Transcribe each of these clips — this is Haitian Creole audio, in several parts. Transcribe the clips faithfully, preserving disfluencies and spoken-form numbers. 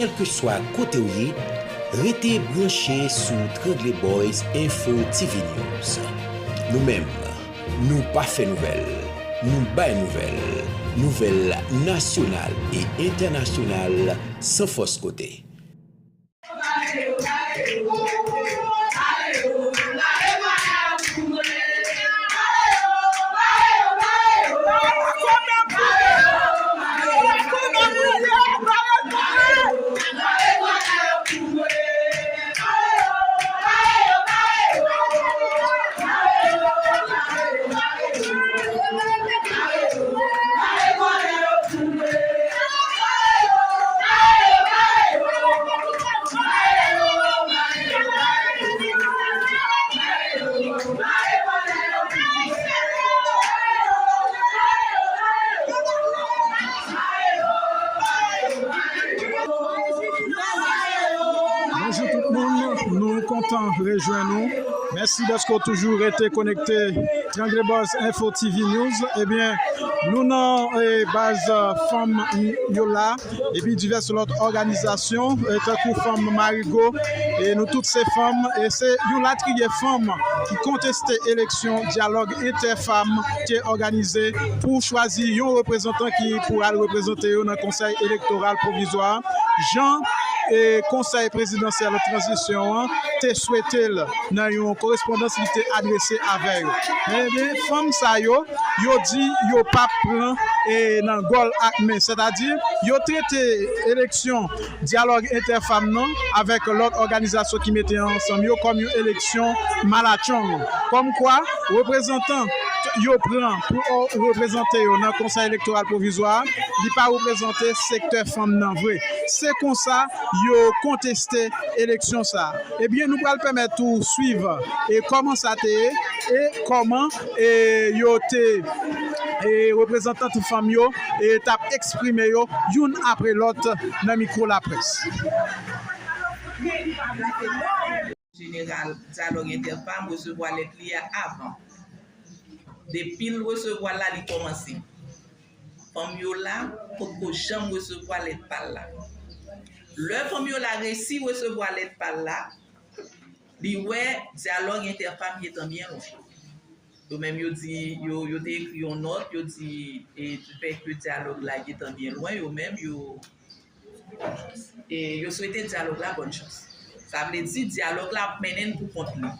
Kèlkeswa kote w ye, rete branche sou Trangle Boys Info T V News. Nou menm, nou pa fè nouvèl, nou bay nouvèl. Nouvèl nasyonal e entènasyonal san fòs kote. Bonjou tout moun, nou kontan rejwenn nou. Mèsi dèske w toujou rete konekte Trangle Boys Info T V News. Ebyen, nou nan eh, baz eh, fanm yo la, epi divès lòt òganizasyon, eh, tankou fanm Marigo, e nou tout se fanm, e se yon latriye fanm ki konteste eleksyon dyalòg entèfanm te òganize pou chwazi yon reprezantan ki pou al reprezante yo nan konsèy elektoral pwovizwa. Jan e konsèy prezidansyèl tranzisyon an te swete l nan yon korespondans li te adrese avè yo. Ebyen, fanm sa yo, yo di yo p ap pran e nan gòl ak men. Sètadi, yo trete eleksyon dyalòg entèfanm nan avèk lòt òganizasyon ki mete ansanm yo kòm yon eleksyon malatchong. Kòmkwa, reprezantan yo pran pou reprezante yo nan konsèy elektoral pwovizwa a, li pa reprezante sektè fanm nan vre. Se konsa yo konteste eleksyon sa a. Ebyen, nou pral pèmèt ou swiv e kòman sa te ye e kòman e yo te e reprezantant fanm yo e t ap eksprime yo youn apre lòt nan mikwo laprès. Jeneral dyalòg entèfanm resevwa lèt li a avan. Depi l resevwa l la, li kòmanse. Fanm yo la potko janm resevwa lèt pa l la. Lè fanm yo la resi resevwa lèt pa l la, li wè dyalòg entèfanm gentan byen lwen. Yo menm yo di, yo, yo te ekri yon nòt, yo di, e, du fait que dyalòg la gentan byen lwen, yo menm yo, e, yo swete dyalòg la bòn chans. Sa vle di dyalòg la ap mennen n pou kont li.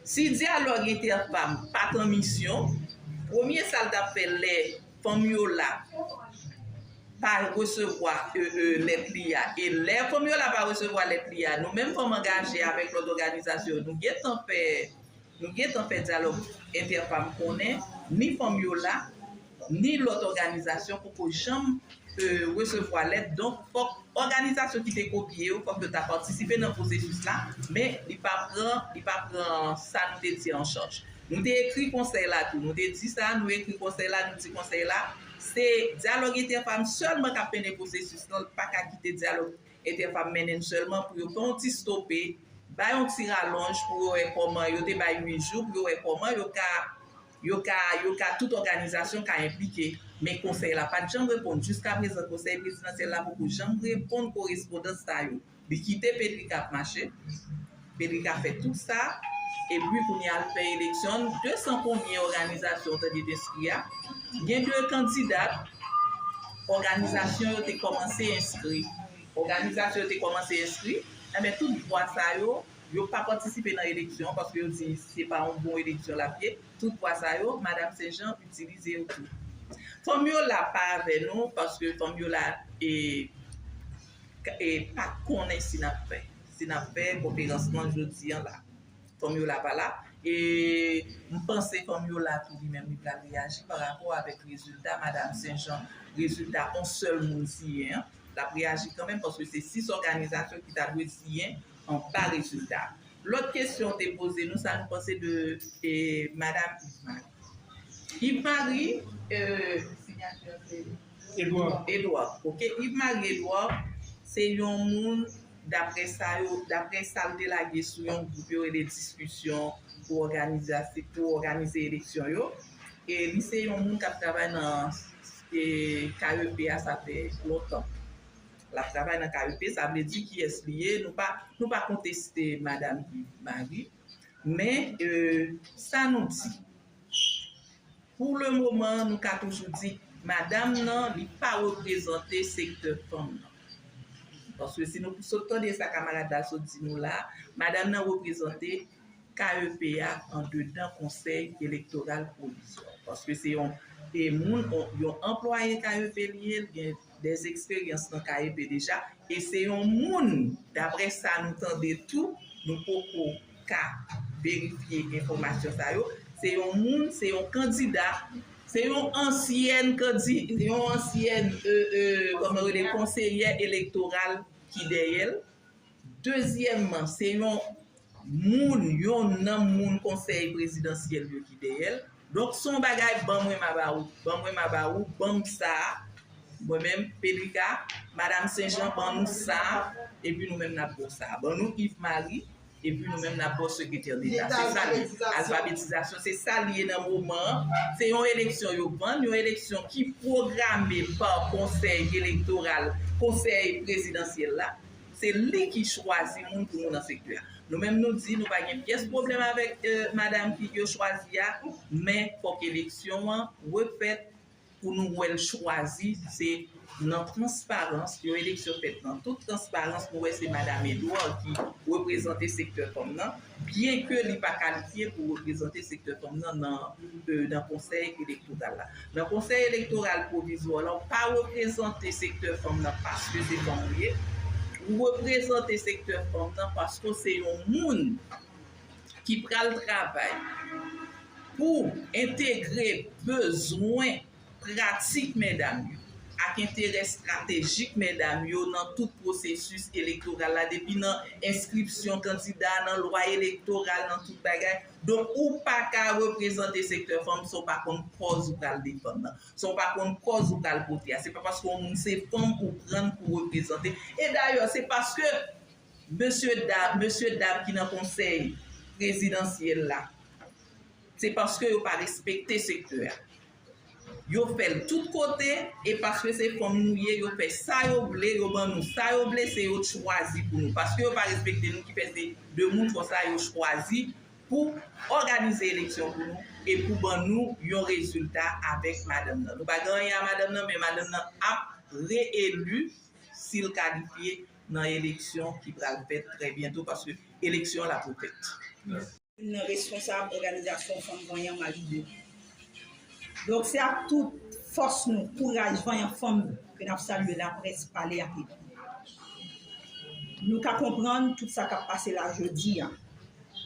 Si dyalòg entèfanm pa t an misyon, premye sa l t ap fè lè fanm yo la pa resevwa e, e, lèt li a, e lè fanm yo la pa resevwa lèt li a, nou menm fanm angaje avèk lòt òganizasyon, nou gentan fè, nou gentan fè dyalòg entèfanm konnen ni fanm yo la, ni lòt òganizasyon poko janm e, resevwa lèt. Donk, fòk òganizasyon ki te kopye yo, fòk yo ta patisipe nan pwosesis la, men li pa pran, li pa pran sa nou te di an chaj. Nou te ekri konsèy la tou, nou te di sa, nou ekri konsèy la, nou di konsèy la, se dyalòg entèfanm sèlman k ap mennen pwosesis lan, l pa ka kite dyalòg entèfanm mennen n sèlman pou yo fè yon ti stope, bay yon ti ralonj pou yo wè kòman, yo te bay uit jou pou yo wè kòman yo ka, yo ka, yo ka, tout òganizasyon ka enplike. Men konsèy la pa t janm reponn. Jiskaprezan, konsèy prezidansyèl la poko janm reponn korespondans sa yo. Li kite Pedrika ap mache. Pedrika fè tout sa. Epi kounye a l fè eleksyon. De san konbyen òganizasyon w tande t enskri a? Gen de kandida òganizasyon yo te kòmanse enskri. Òganizasyon yo te kòmanse enskri. Enben, tout vwa sa yo, yo pa patisipe nan eleksyon an paske yo di se pa yon bon eleksyon l ap ye. Tout vwa sa yo, Madam Senjan itilize yo tou. Fanm yo la pa avè nou paske fanm yo la e, e pa konnen si n ap fè, si n ap fè konferans lan jodi an la. Fanm yo la pa la. E m panse fanm yo la tou li menm li pral reyaji pa rapò avèk rezilta Madam Senjan, rezilta yon sèl moun siyen an. L ap reyaji kanmenm paske se sis òganizasyon ki ta dwe siyen anba rezilta. Lòt kesyon w te poze nou, sa nou panse de e, Madam Yves Marie. Yves Marie, e, sinyati an se Edouard. Edouard, ok. Yves Marie Edouard, se yon moun, daprè sa yo, daprè sa l te lage sou yon gwoup yo rele diskisyon pou òganizasyon, pou òganize eleksyon yo. E li se yon moun k ap travay nan e, K E P a, sa fè lontan. l ap travay nan K E P, sa vle di kiyès li ye, nou pa, nou pa konteste Madam Yves Marie, men, e, sa nou di, pou le moman, nou ka toujou di, madanm nan, li pa reprezante sektè fanm nan. Paske si nou sot tande sa kamarad la sot di nou la, madanm nan reprezante K E P a andedan Konsèy Elektoral Pwovizwa. Paske se yon, e moun, yon, yon anplwaye K E P li ye, li gen dè eksperyans nan K E P deja, e se yon moun, daprè sa nou tande tou, nou poko ka verifye enfòmasyon sa yo, se yon moun, se yon kandida, se yon ansyèn kandi-, yon ansyèn, e, e, kòman yo rele, konseyè elektoral ki dèyè l. Dezyèmman, se yon moun, yon nanm moun konsèy prezidansyèl yo ki dèyè l. Donk, se yon bagay, ban mwen m a ba ou, ban mwen m a ba ou, ban m sa, mwen menm, Pedrika, Madanm Senjan, ban nou sa, epi nou menm n ap ba w sa. Ban nou Yves Marie, epi nou menm n ap ba w sekretè deta. Se sa li ye. Alfabetizasyon, se sa li ye nan moman an. Se yon eleksyon yo vann, yon eleksyon ki pwograme pa konsèy elektoral, konsèy prezidansyèl la. Se li ki chwazi moun pou nou nan sektè a. Nou menm nou di nou pa gen pyès pwoblèm avèk, e, madanm ki yo chwazi a, men fòk eleksyon an refèt pou nou wè l chwazi, se nan transparans, yon eleksyon fèt nan tout transparans, nou wè se Madanm Edouard ki reprezante sektè fanm nan, byenke li pa kalifye pou reprezante sektè fanm nan nan, e, nan konsèy elektoral la. Nan konsèy elektoral pwovizwa la, ou pa reprezante sektè fanm nan paske se fanm ou ye, ou reprezante sektè fanm nan paske se yon moun ki pral travay pou entegre bezwen pratik medam yo ak enterè estratejik medam yo nan tout pwosesis elektoral la, depi nan enskripsyon kandida, nan lwa elektoral, nan tout bagay. Donk, ou pa ka reprezante sektè fanm san w pa konn kòz ou pral defann nan, san w pa konn kòz ou pral pote a. Se pa paske yon moun se fanm ou pran l pou reprezante. E dayè, se paske mesye dam, mesye dam ki nan konsèy prezidansyèl la, se paske yo pa respekte sektè a. Yo fè l tout kote, e paske se fanm nou ye, yo fè sa yo vle, yo ban nou sa yo vle, se yo t chwazi pou nou. Paske yo pa respekte nou, ki fè se de moun konsa yo chwazi pou òganize eleksyon pou nou e pou ban nou yon rezilta avèk madanm nan. Nou pa gen anyen a madanm nan, men madanm nan ap reeli si l kalifye nan eleksyon ki pral fèt trè byento, paske eleksyon la pou fèt. Youn nan responsab òganizasyon fanm vanyan Malibo. Donk, se ak tout fòs nou, kouraj vanyan fanm ke n ap salye laprès, pale ak epi. Nou ka konprann tout sa k ap pase la jodi a.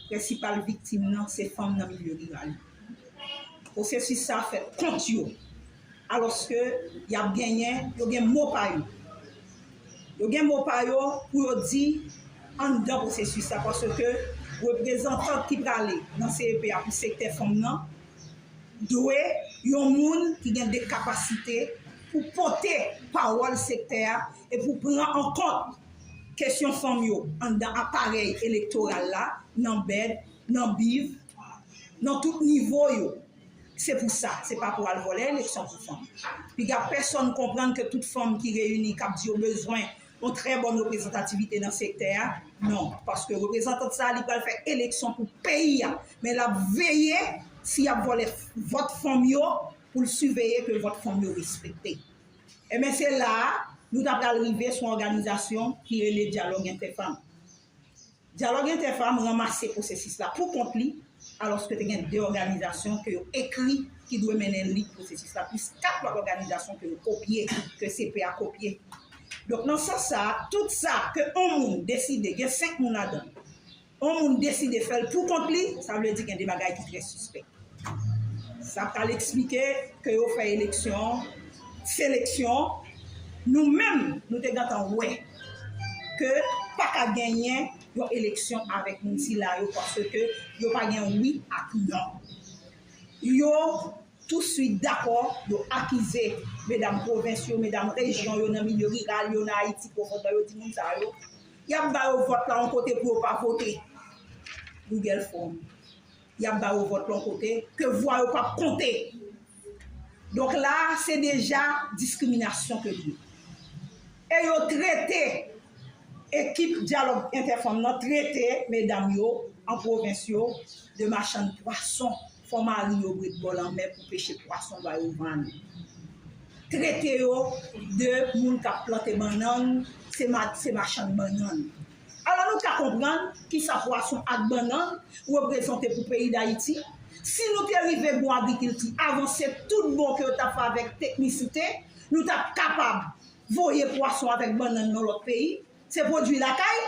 Prensipal viktim nan, se fanm nan milye riral yo. Pwosesis sa a fèt kont yo, alòske y ap genyen, yo gen mo pa yo. Yo gen mo pa yo pou yo di anndan pwosesis sa, paske reprezantant ki prale nan C E P a pou sektè fanm nan dwe yon moun ki gen de kapasite pou pote pawòl sektè a e pou pran an kont kesyon fanm yo anndan aparèy elektoral la, nan bèd, nan biv, nan tout nivo yo. Se pou sa, se pa pou al vòlè eleksyon pou fanm. Piga pèsonn konprann ke tout fanm ki reyini, k ap di yo bezwen yon trè bòn reprezantativite nan sektè a, non. Paske reprezantant sa a, li pral fè eleksyon pou peyi a. Men l ap veye si y ap vòlè vòt fanm yo, pou l siveye ke vòt fanm yo respekte. Enben, se la a, nou ta pral rive sou yon òganizasyon ki rele Dyalòg Entèfanm. Dyalòg Entèfanm ranmase pwosesis la pou kont li, alòske te gen de òganizasyon ke yo ekri ki dwe mennen lit pwosesis la, plis kat lòt òganizasyon ke yo kopye, ke C P A kopye. Donk, nan sans sa a, tout sa ke yon moun deside, gen senk moun ladan l, yon moun deside fè l pou kont li, sa vle di gen de bagay ki trè sispèk. Sa pral eksplike ke yo fè eleksyon, seleksyon. Nou menm, nou te gentan wè ke pa ka genyen yon eleksyon avèk moun sila yo, paske yo pa gen wi ak non. Yo touswit dakò, yo akize medam pwovens yo, medam rejyon yo, nan milye riral yo, nan Ayiti pwofon, yo di moun sa yo, y ap ba yo vòt la yon kote pou yo pa vote. Google Form. Y ap ba yo vòt yon kote ke vwa yo p ap konte. Donk la, se deja diskriminasyon ke l ye. E yo trete, ekip Dyalòg Entèfanm nan trete medam yo an pwovens yo de machann pwason, fò mari yo ret bò lanmè pou peche pwason ba yo vann. Trete yo de moun k ap plante bannann, se ma-, se machann bannann. Alò, nou ka konprann kisa pwason ak bannann reprezante pou peyi Dayiti. Si nou te rive gon agrikilti avanse tout bon ke yo t ap fè avèk teknisite, nou t ap kapab voye pwason avèk bannann nan lòt peyi, se pwodui lakay.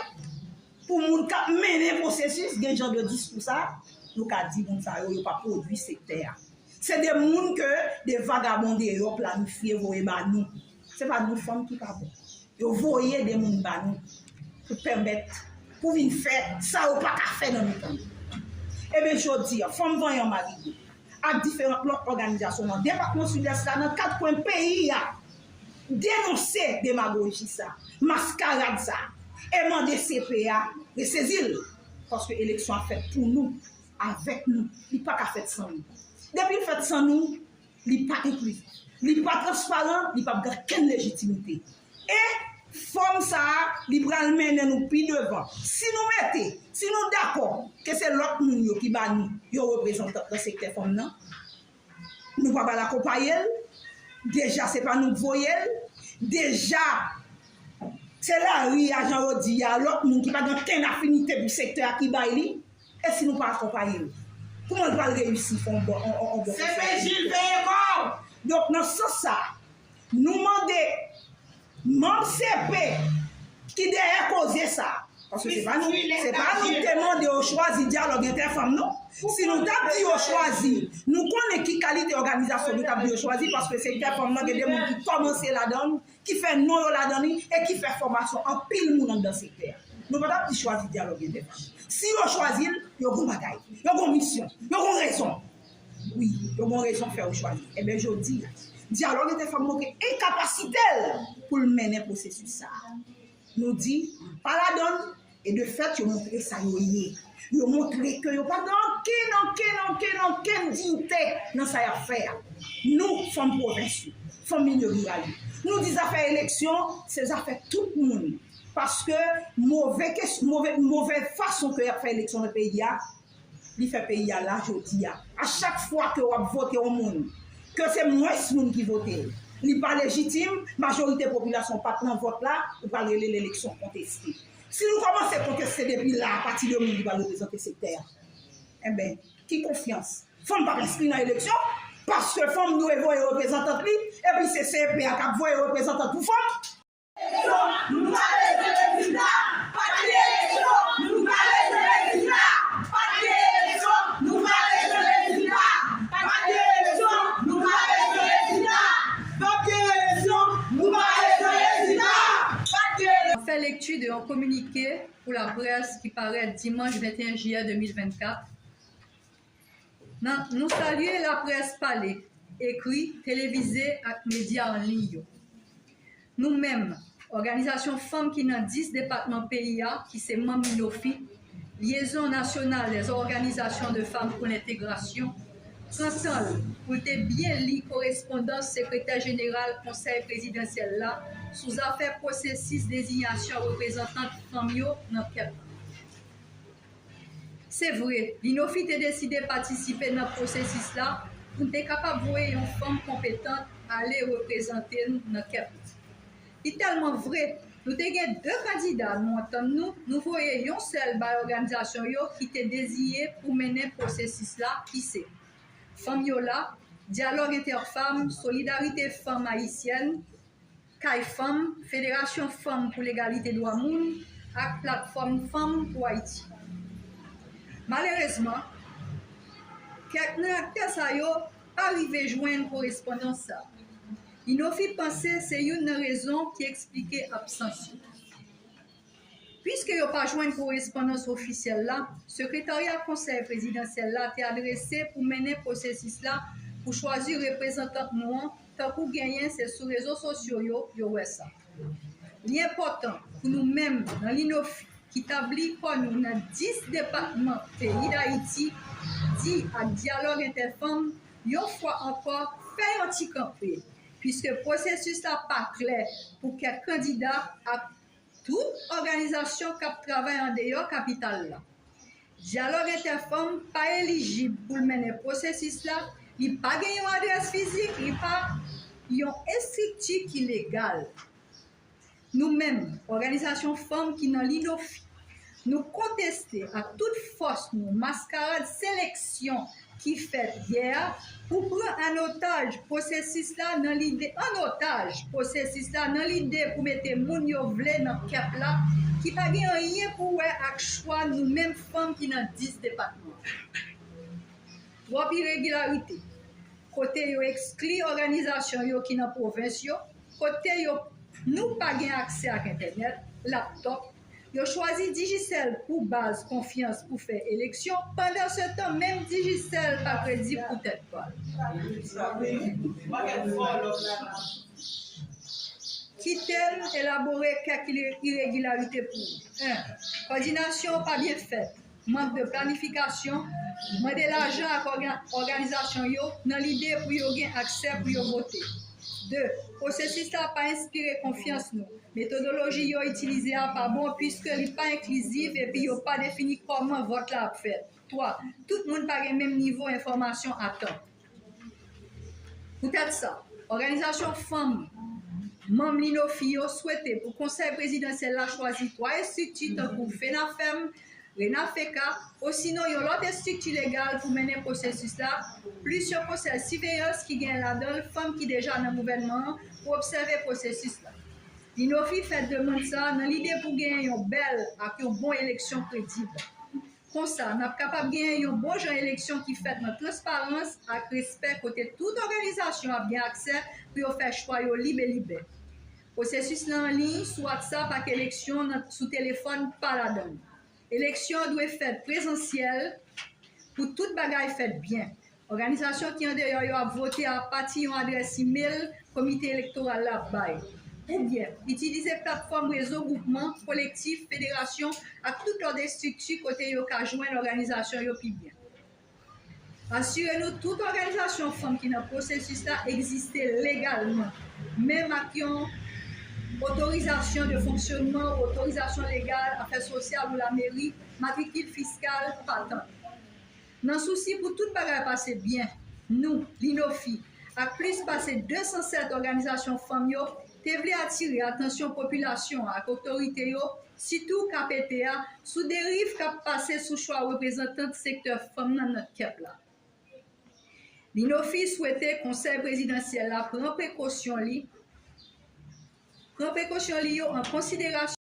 Pou moun k ap mennen pwosesis, gen jan de diskou sa, nou ka di moun sa yo, yo pa pwodui sektè a. Se de moun ke de vagabon deyò planifye voye ba nou. Se pa nou fanm ki pa bon. Yo voye de moun ba nou pou pèmèt, pou vin fè sa yo pa ka fè nan mitan nou. Ebyen, jodi a, Fanm Vanyan Marigo ak diferan lòt òganizasyon nan depatman Sidès la, nan kat kwen peyi a, denonse demagoji sa, maskarad sa, e mande C P a resezi l. Paske eleksyon ap fèt pou nou, avèk nou. Li pa ka fèt san nou. Depi l fèt san nou, li pa enklizif. Li pa transparan, li p ap gen okenn lejitimite. E fòm sa a, li pral mennen nou pi devan. Si nou mete, si nou dakò ke se lòt moun yo ki ba nou yon reprezantan nan sektè fanm nan, nou pa pral akonpaye l. Deja, se pa nou k voye l. Deja, se lari a, jan yo di a, lòt moun ki pa gen okenn afinite pou sektè a ki bay li. E si nou pa akonpaye l, kouman l pral reyisi fè yon bon, yon, yon, yon bon konsèy? Se P J l veye kò w! Donk, nan sans sa, nou mande manm C P ki dèyè koze sa, paske se pa nou, se pa nou ki te mande yo chwazi Dyalòg Entèfanm, non. Si nou t ap di yo chwazi, nou konnen ki kalite òganizasyon nou t ap di yo chwazi, paske sektè fanm nan gen de moun ki kòmanse ladan l, ki fè non yo ladan li e ki fè fòmasyon anpil moun anndan sektè a. Nou pa t ap di chwazi Dyalòg Entèfanm. Si yo chwazi l, yo gon bagay, yo gon misyon, yo gon rezon. Wi, yo gon rezon fè yo chwazi. Ebyen, jodi a, Dyalòg Entèfanm montre enkapasite l pou l mennen pwosesis sa a. Nou di, pa ladan l, e de fèt, yo montre sa yo ye. Yo montre ke yo pa gen okenn, okenn, okenn, okenn diyite nan sa y ap fè a. Nou, fanm pwovens yo, fanm milye riral yo, nou di zafè eleksyon, se zafè tout moun. Paske move kes-, move, move fason ke y ap fè eleksyon nan peyi a, li fè peyi a la jodi a. A chak fwa ke w ap vote yon moun, ke se mwens moun ki vote l, li pa lejitim, majorite popilasyon pa t nan vòt la, ou pral rele l eleksyon konteste. Si nou kòmanse konteste depi la, apati de moun ki pral reprezante sektè a, enben, ki konfyans? Fanm p ap enskri nan eleksyon, paske fanm dwe voye reprezantant li, epi se C P a k ap voye reprezantant pou fanm. Eleksyon, nou pa bezwen rezilta. Pa t gen eleksyon, nou pa bezwen rezilta. Pa t gen eleksyon, nou pa bezwen rezilta. Pa t gen eleksyon, nou pa bezwen rezilta. Pa t gen eleksyon, nou pa bezwen rezilta. Pa t gen eleksyon. Fè lekti de yon kominike pou laprès ki parèt dimanch venteyen jiyè de mil vennkat. Nan, nou salye laprès pale, ekri, televize ak medya an liy yo. Nou menm, òganizasyon fanm ki nan dis depatman peyi a, ki se manm INOFI, Liaison Nationale des Organisations de Femmes pour l'Intégration, pran tan l pou l te byen li korespondans sekretè jeneral Konsèy Prezidansyèl la sou zafè pwosesis dezinyasyon reprezantant fanm yo nan kep la. Se vre, INOFI te deside patisipe nan pwosesis la pou n te kapab voye yon fanm konpetant ale reprezante n nan kep la. Li tèlman vre, nou te gen de kandida nou antann nou, nou voye yon sèl bay òganizasyon yo ki te deziye pou mennen pwosesis la, ki se Fanm Yola, Dyalòg Entèfanm, Solidarite Fanm Ayisyèn, Kay Fanm, Federasyon Fanm pou Legalite Dwa Moun ak Platfòm Fanm pou Ayiti. Malerezman, kèk nan aktè sa yo pa rive jwenn korespondans sa. INOFI panse se youn nan rezon ki eksplike absans yo. Piske yo pa jwenn korespondans ofisyèl la, sekretarya Konsèy Prezidansyèl la te adrese pou mennen pwosesis la pou chwazi reprezantant nou an, tankou genyen se sou rezo sosyo yo yo wè sa. Li enpòtan pou nou menm nan INOFI ki tabli kò nou nan dis depatman peyi Dayiti, di ak Dyalòg Entèfanm, yon fwa ankò, fè yon ti kanpe. piske pwosesis la pa klè pou kèk kandida ak tout òganizasyon k ap travay andeyò kapital la. Dyalòg entèfanm pa elijib pou l mennen pwosesis la, li pa gen yon adrès fizik, li pa yon estrikti ki legal. Nou menm, òganizasyon fanm ki nan Linofi, nou konteste ak tout fòs nou maskarad seleksyon ki fèt yè a pou pran an otaj pwosesis la nan lide, an otaj pwosesis la nan lide pou mete moun yo vle nan kep la, ki pa gen anyen pou wè ak chwa nou menm fanm ki nan dis depatman. Twòp iregilarite, kote yo ekskli òganizasyon yo ki nan pwovens yo, kote yo nou pa gen aksè ak entènèt, laptòp, yo chwazi Digicel pou baz konfyans pou fè eleksyon, pandansetan menm Digicel pa kredib pou tèt pa l. Kite m elabore kèk iregilarite pou ou. En, kòdinasyon pa byen fèt, mank de planifikasyon, mande lajan ak òganizasyon yo nan lide pou yo gen aksè pou yo vote. De, pwosesis la pa enspire konfyans nou. Metodoloji yo itilize a pa bon piske li pa enkliziv epi yo pa defini kòman vòt la ap fèt. Twa, tout moun pa gen menm nivo enfòmasyon a tan. Poutèt sa, òganizasyon fanm manm Linofi yo swete pou konsèy prezidansyèl la chwazi twa estrikti tankou FENAFEM, RENAFECA, osinon yon lòt estrikti legal pou mennen pwosesis la, plis yon konsèy siveyans ki gen ladan l fanm ki deja nan gouvènman an pou obsève pwosesis la. Linofi fè demann sa a nan lide pou genyen yon bèl ak yon bon eleksyon kredib. Konsa, n ap kapab genyen yon bon jan eleksyon ki fèt nan transparans ak respè kote tout òganizasyon ap gen aksè pou yo fè chwa yo libelibè. Pwosesis la an liy sou WhatsApp ak eleksyon sou telefòn pa ladan l. Eleksyon an dwe fèt prezansyèl pou tout bagay fèt byen. Òganizasyon ki andeyò yo ap vote apati yon adrès imel komite elektoral la ap bay. Oubyen, itilize platfòm rezo gwoupman kolektif, federasyon ak tout lòt estrikti kote yo ka jwenn òganizasyon yo pi byen. Asire nou tout òganizasyon fanm ki nan pwosesis la egziste legalman, menm ak yon otorizasyon de fonksyonman, otorizasyon legal, afè sosyal ou lameri, matrikil fiskal, patant. Nan sousi pou tout bagay pase byen, nou, Linofi, ak plis pase de san sèt òganizasyon fanm yo, te vle atire atansyon popilasyon an ak otorite yo, sitou K P T a, sou deriv k ap pase sou chwa reprezantant sektè fanm nan nan kep la. Linofi swete konsèy prezidansyèl la pran prekosyon li, pran prekosyon li yo an konsiderasyon.